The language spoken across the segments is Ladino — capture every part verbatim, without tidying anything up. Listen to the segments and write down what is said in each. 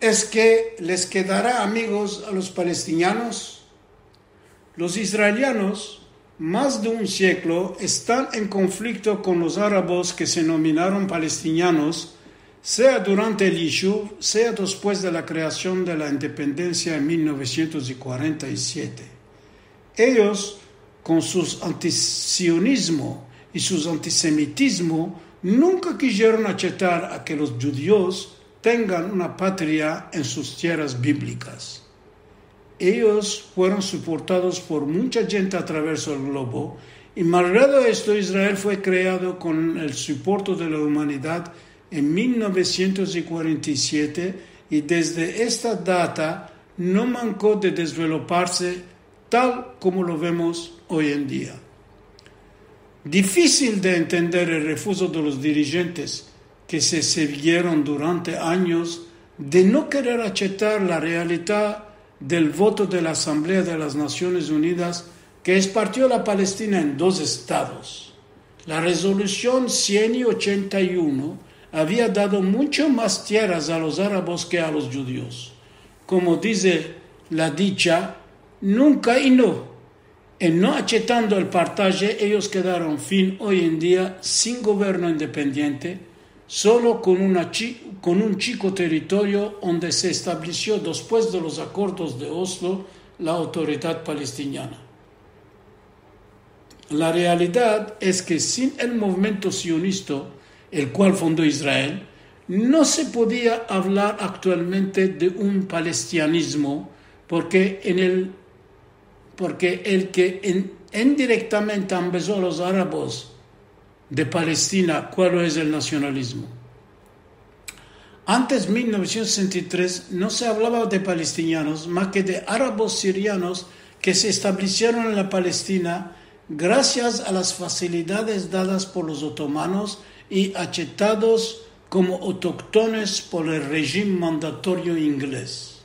es ke les kedara amigos a los palestinianos? Los israelianos, mas de un siglo, estan en konflikto kon los arabos ke se nominaron palestinianos, sea durante el yishuv, sea despues de la kreasion de la independensia en mil novesientos kuarenta i siete. Eyos, kon sus antisionizmo i sus antisemitizmo, nunka kizieron achetar a ke los djudios tengan una patria en sus tierras biblikas. Eyos fueron soportados por muncha djente a traverso del globo, i malgrado esto, Israel fue kreado kon el soporte de la umanidad en mil novesientos kuarenta i siete, i desde esta data no manko de dezveloparse tal komo lo vemos oy en dia. Difisil de entender el refuzo de los dirijentes ke se sivieron durante anyos de no kerer achetar la realidad del voto de la Asamblea de las Nasiones Unidas ke espartio la Palestina en dos estados. La rezolusion sien i ochenta i uno avia dado muncho mas tierras a los arabos ke a los djudios. Komo dize la dicha, nunka i no. En no achetando el partaje, eyos kedaron fin oy en dia sin governo independiente, solo kon una chi-, kon un chiko territorio onde se establesio, despues de los akordos de Oslo, la Autoridad Palestiniana. La realidad es ke sin el movimiento sionista, el kual fundo Israel, no se podia avlar aktualmente de un palestinianizmo, porke en el, porke el ke en-, indirektamente ambezo a los arabos de Palestina, kual es el nasionalizmo. Antes mil novesientos sesenta i tres no se avlava de palestinianos, mas ke de arabos sirianos ke se establesieron en la Palestina grasias a las fasilidades dadas por los otomanos i achetados komo autoktones por el rejim mandatorio inglez.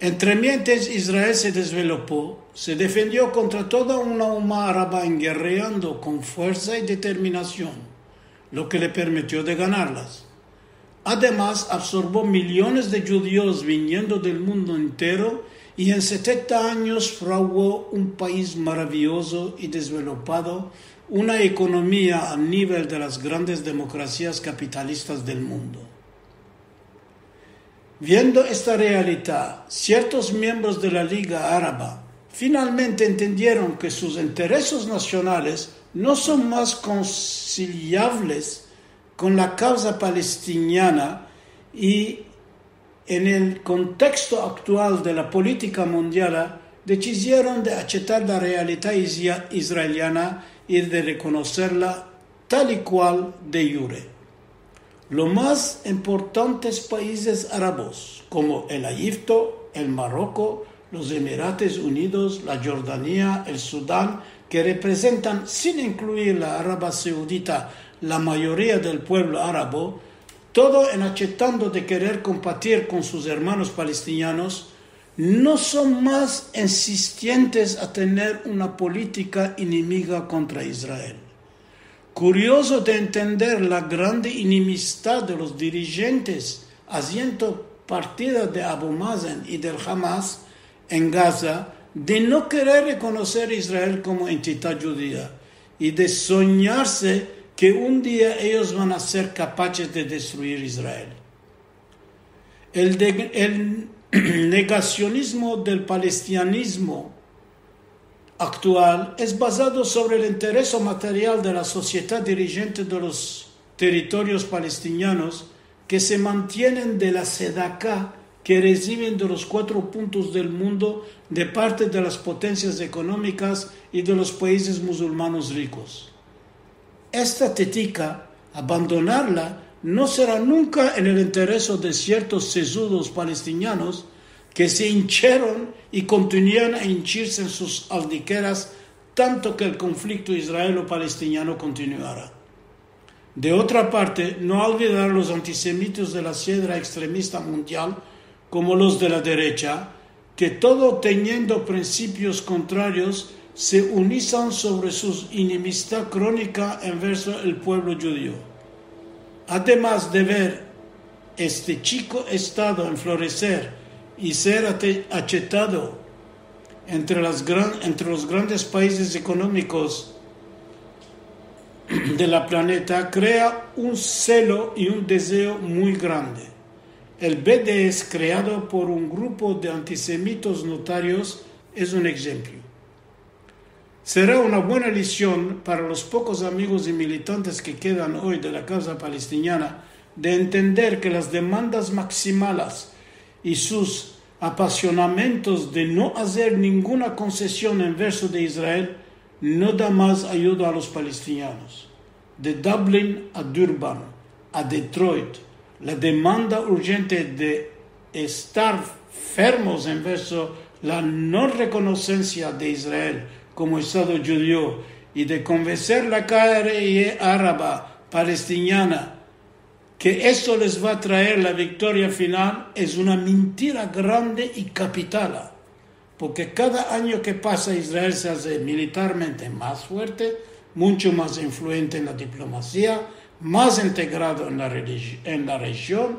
Entremientes, Israel se dezvelopo, se defendio kontra toda una uma araba en gerreando kon fuersa i determinasion, lo ke le permitio de ganarlas. Ademas, absorbo miliones de djudios viniendo del mundo entero i en setenta anyos frauo un pais maraviyozo i dezvelopado, una ekonomia a nivel de las grandes demokrasias kapitalistas del mundo. Viendo esta realidad, siertos miembros de la Liga Araba finalmente entendieron ke sus intereses nasionales no son mas konsiliavles kon la kauza palestiniana i en el konteksto aktual de la politika mundiala, desidieron de achetar la realidad is-, israeliana i de rekonoserla tal i kual de jure. Los mas importantes paizes arabos, komo el Ejipto, el Maroko, los Emirates Unidos, la Jordania, el Sudan, ke reprezentan, sin inkluir la Arabia Saudita, la mayoria del puevlo arabo, todo en achetando de kerer kompatir kon sus ermanos palestinianos, no son mas insistientes a tener una politika enemiga kontra Israel. Kuriozo de entender la grande enemistad de los dirijentes aziendo partida de Abu Mazen i del Hamas en Gaza, de no kerer rekonoser Israel komo entidad djudia i de sonyarse ke un dia eyos van a ser kapases de destruir Israel. El de-, el negasionizmo del palestinianizmo aktual es bazado sovre el intereso material de la sosiedad dirijente de los territorios palestinianos ke se mantienen de la sedaka ke resiven de los kuatro puntos del mundo de parte de las potensias ekonomikas i de los paizes musulmanos rikos. Esta tetika, abandonarla, no sera nunka en el intereso de siertos sesudos palestinianos ke se incheron i kontinuan a inchirse en sus aldikeras tanto ke el konflikto israelo-palestiniano kontinuara. De otra parte, no olvidar los antisemitos de la siedra ekstremista mundial, komo los de la derecha, ke todo teniendo prinsipios kontrarios, se unizan sovre sus enemistad kronika enverso el puevlo djudio. Ademas de ver Este chiko estado en floreser i ser ate- achetado entre, las gran- entre los grandes paizes ekonomikos de la planeta krea un selo i un dezeo muy grande. El B D S, kreado por un grupo de antisemitos notarios, es un enshemplo. Sera una buena lesion para los pokos amigos i militantes ke kedan oy de la kavza palestiniana de entender ke las demandas maksimalas i sus apasionamentos de no azer ninguna konsesion en verso de Israel no da mas ayuda a los palestinianos. De Dublin a Durban, a Detroit, la demanda urjente de estar fermos en verso la no rekonosensia de Israel komo Estado djudio i de konvenser la kare araba palestiniana ke esto les va a traer la viktoria final es una mentira grande i kapitala. Porke kada anyo ke pasa Israel se aze militarmente mas fuerte, muncho mas influyente en la diplomasia, mas entegrado en la religi- en la rejion,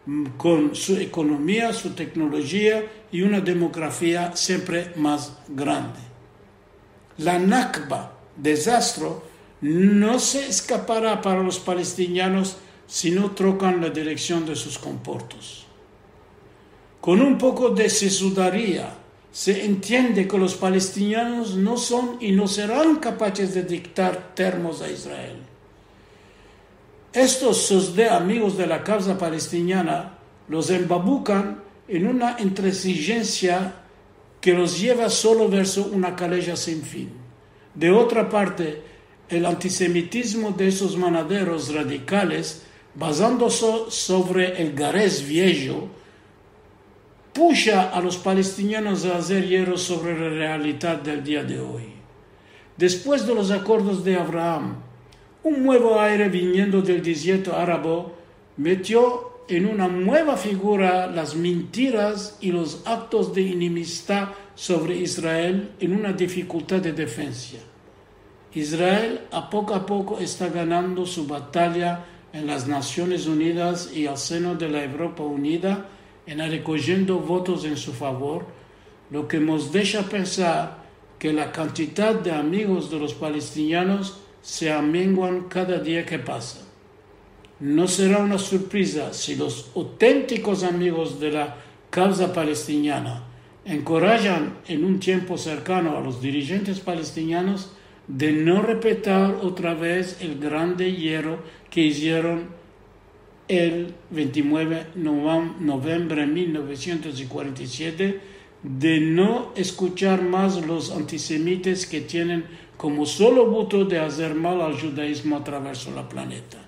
mm, kon su ekonomia, su teknolojia i una demografia siempre mas grande. La nakba, dezastro, no se eskapara para los palestinianos si no trokan la direksion de sus komportos. Kon un poko de sezudaria se entiende ke los palestinianos no son i no seran kapaches de diktar termos a Israel. Estos sos de amigos de la kavza palestiniana los embabukan en una intransijensia ke los yeva solo verso una kaleja sin fin. De otra parte, el antisemitizmo de esos manaderos radikales, bazandose sovre el garez viejo, pusha a los palestinianos a azer yerro sovre la realidad del dia de oy. Despues de los akordos de Abraham, un muevo aire viniendo del dezierto arabo metio en una mueva figura las mentiras i los aktos de inimistad sovre Israel en una difikultad de defensa. Israel a poko a poko esta ganando su bataya en las Nasiones Unidas i al seno de la Evropa Unida en rekojiendo votos en su favor, lo ke mos desha pensar ke la kantidad de amigos de los palestinianos se amenguan kada dia ke pasa. No sera una surpriza si los autentikos amigos de la kavza palestiniana enkorajan en un tiempo serkano a los dirijentes palestinianos de no repetir otra vez el grande yerro ke izieron el ventinueve novam- novembre mil novesientos i kuarenta i siete, de no eskuchar mas los antisemitas ke tienen komo solo buto de azer mal al djudaizmo a traverso la planeta.